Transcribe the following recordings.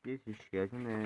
Ib siav siav xwb ne.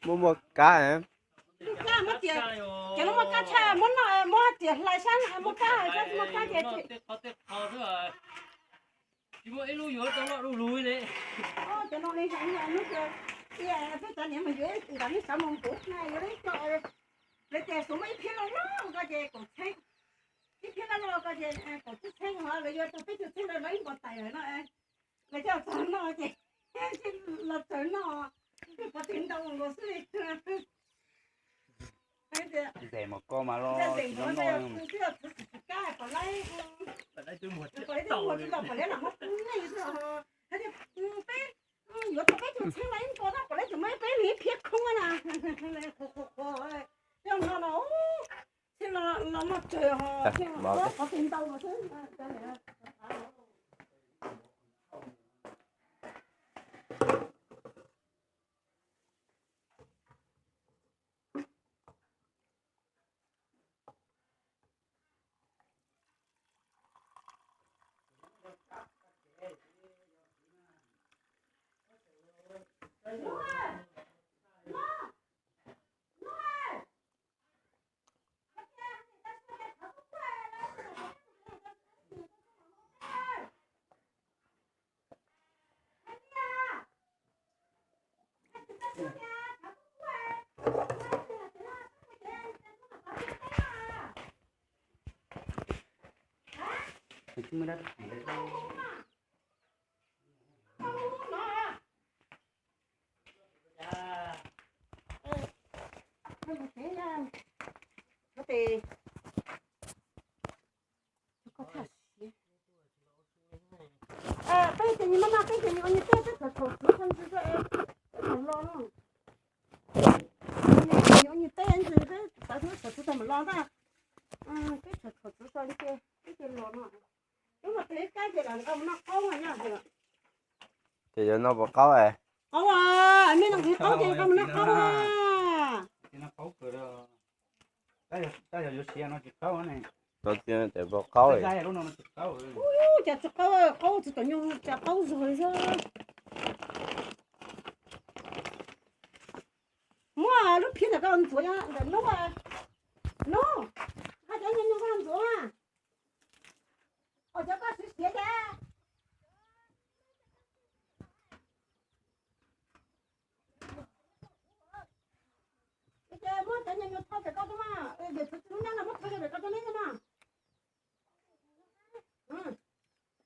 Muaj muaj kab. Kab muab tias, ces lub muaj kab tshaj muab no, muab tias hlais sab muaj kab, sab muaj kab ces tsis muaj ib lub yuav tau loj du lug li. Cov no li hnub peb cov niam mas yuav nram nej xav mus npuv na yuav li tso. Lawv tias xub muaj ib phiab loj loj ko ces kaum txheeb, ib phiab loj loj ko ces kaum tsib txheeb, ho lawv yuav tau peb caug txheeb lawv ib npau tais lawm no. Lawv coj txog noj ces los txawm noj, pov tes ntau nkaus xwb li. Ntes mos koj mas los tsis noj. Kab kom lawv, kom lawv tsis los kom lawv lam muab pub nej xwb. Peb yuav tau peb caug txheeb los ib npau no kom lawv tseem muab peb li phiab khoob na. Yog no no, thiaj los noj tsawg ho, thiaj qhov tes ntau los xwb. Peb ces nws maj maj, peb ces nws ua nws tej, peb txhom txhom txwv txog ntsis xwb, peb txhom los no. Nws ua nws tej ntsis, peb xav txhom txwv txog mam los ntag. Peb txhom txhom txwv txog li ces peb ces los no. Lub no tes kab ces lam nqa mus noj qaub no. Ces yuav noj puas qaub? Qaub, nej noj ntxiv qaub ces nqa mus noj qaub. Tab yog yuav siav no tsis qaub ne. Tes puas qaub? Cas tsis qaub, qaub tsis tau nyuag, cas qaub zog li xwb. Muab lub phiab ntawm koj ntxuav ntawm nub, nub, hais cov nyuag nyuag koj ntxuav. Ua cov koj siav siav cas. Ces muab cov nyuag nyuag thau pem koj tub mas, yog txhua txhua lub nyab no muab thau pem koj tub neb tub mas.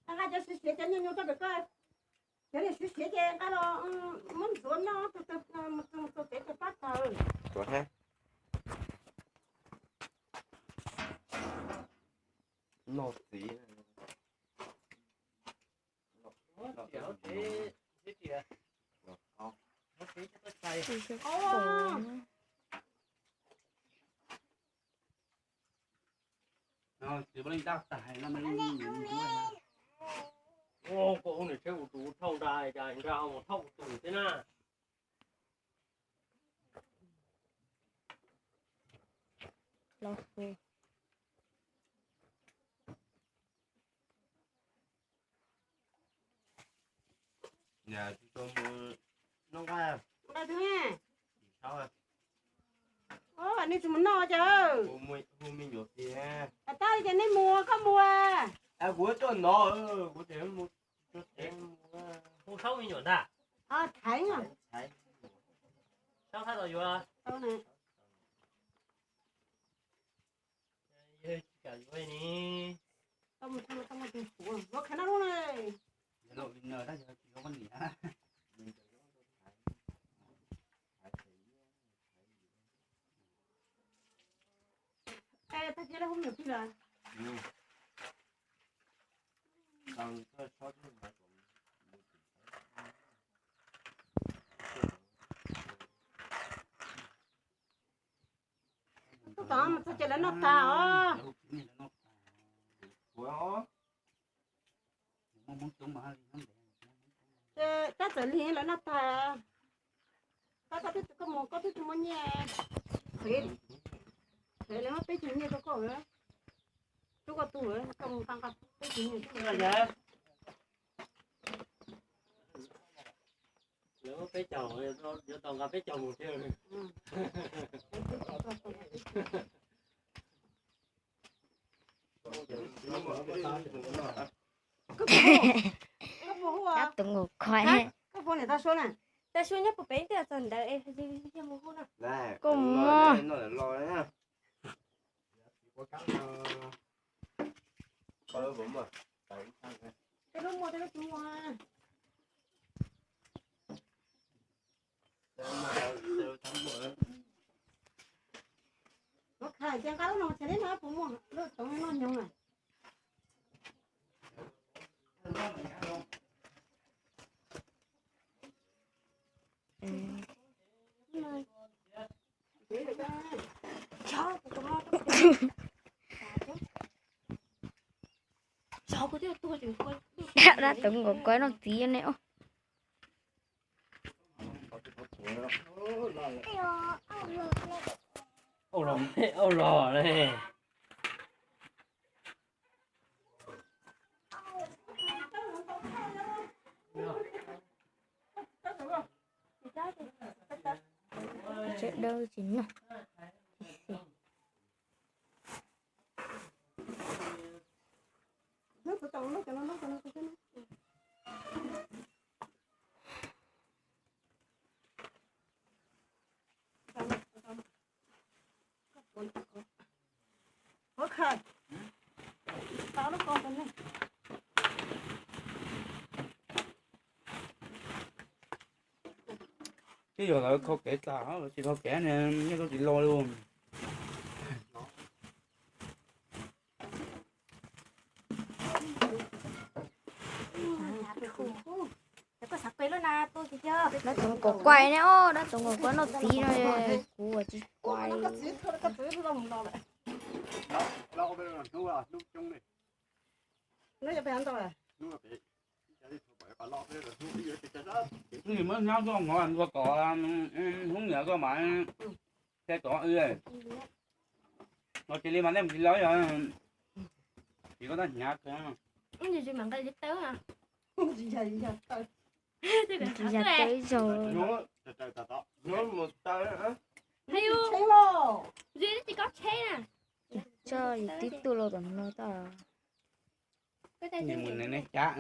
Nqa cov siav siav cov nyuag nyuag rau pem koj. Cov niag siav siav ces nqa los muab ntxuav noj, tus tus tus peb tus pab taws. Noj txiv. Koj hu niam tsheb ua tus thauj nra, cas nra ho mus thauj tus thiab na. Nqa tus, nej tsis mus noj cas. Tab li ces nej mus, koj mus. Kuv tuaj no, kuv hu saub me nyuam ntag. Thaiv, saub hab los yuav. Yawg tsis kam yuav ni. Tag kis lawv hu me nyuam plig lawm. Mus txog ces lawv noj tag os. Tab txawm lig lawv noj tag. Tab koj twb, koj mus koj twb tsis muaj nyiaj. Qhwv, qhwv lawv muab peb caug nyiaj rau koj. Rub koj tug, koj mus nqa nqa peb caug nyiaj. Lawv muab peb caug, yuav tau nqa peb caug mus thiab. Tab tus nkaus kuaib. Tab sis nyob puag pem twb txog ntawd es koj mus. Ua khaim tias nqa lub no tsis li no puas muaj lub toov noj nyoos na. Dab tub nkaus kuaib noj txiv ne os. Auj los ne. Tsev dawb tsis noj. Twb yog lawv kho kev tas, tsis kho kev ne, nyob tau tsis lo li. Dab tub nkaus kuaib ne os, dab tub nkaus kuaib noj txiv no, kuv ua tsis kuaib. Nws muab nyab koj mov ua kom hnub niam koj mam thiaj tov. No cia li mas nej mus tsis los yog tsis koj tab hnyav kawg. Tsis yog tawb zaug. Tso yus tib tug los tom no tau. Mus ne ne cab.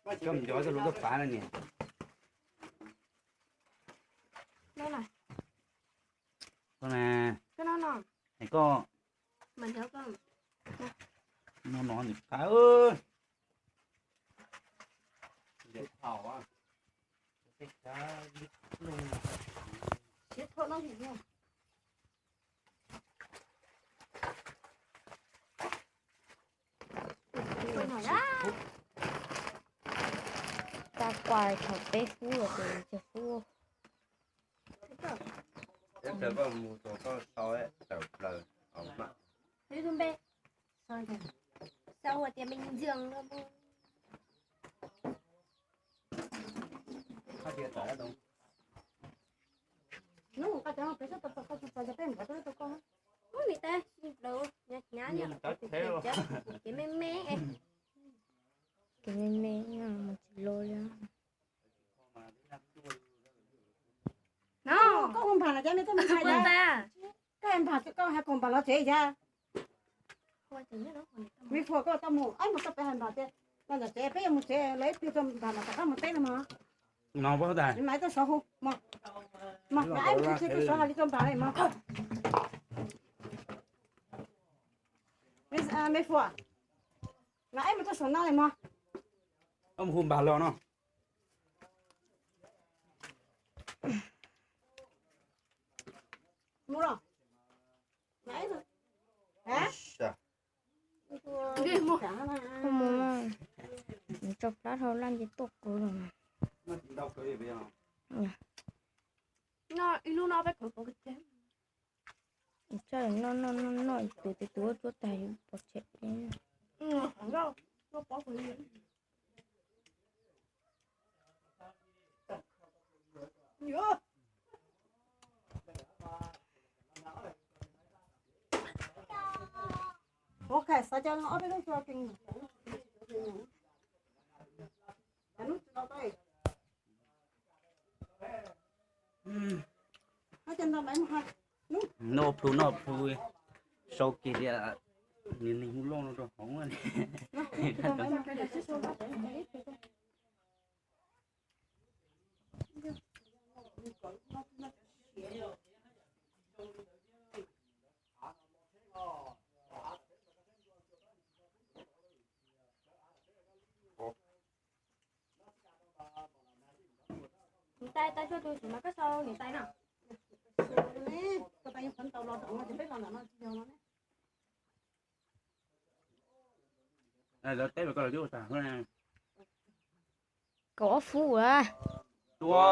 Koj mus nco koj lub koj pav no niam. Koj na, es koj no no nws qab. Tag kis thaum peb hub los ces cov hub. Ib pliag koj mus txog koj sau tawm plaws. Sau hais tias me ntxwg no. Hnub koj cov peb sab tau tau koj tsis tau, peb nrhiav tau tau koj. Ub, niam tais, hnyav hnyav, ces me me, ces me me, mus tsis los li. No, koj hu npam los cas me tuaj mus tsev, koj npam koj hais kom npam los tsev cas? Me Fuas, koj tau mus, ib mus tau pem hais npam tias los ntawm tsev, peb yuav mus tsev, lawv ib tug tau npam mas rov qab mus teb no mog. No, mas ib tug sov hu mog, mas ib mus tsev tug sov hais li tau npam li mog. Me Fuas, mas ib mus tau saum no li mog. Mus hu npam los no. Mus los. Mus, tso plab dhau laj nce tuaj kawg los. Ib lub no peb kawg pov kawg teg. Txawm noj noj noj noj tus tus tus cuab tag yuav pov tseg. Ok, xav cov no ob peb lub tso ke. Noj plhu noj plhu, sau kiag tias nws neeg hu loj no rau hauv. Niam tais, tais tsuag tus xwb mas koj sau niam tais no. Lawv teb los koj los twb ua tag. Kaum ob fuv a. Tua.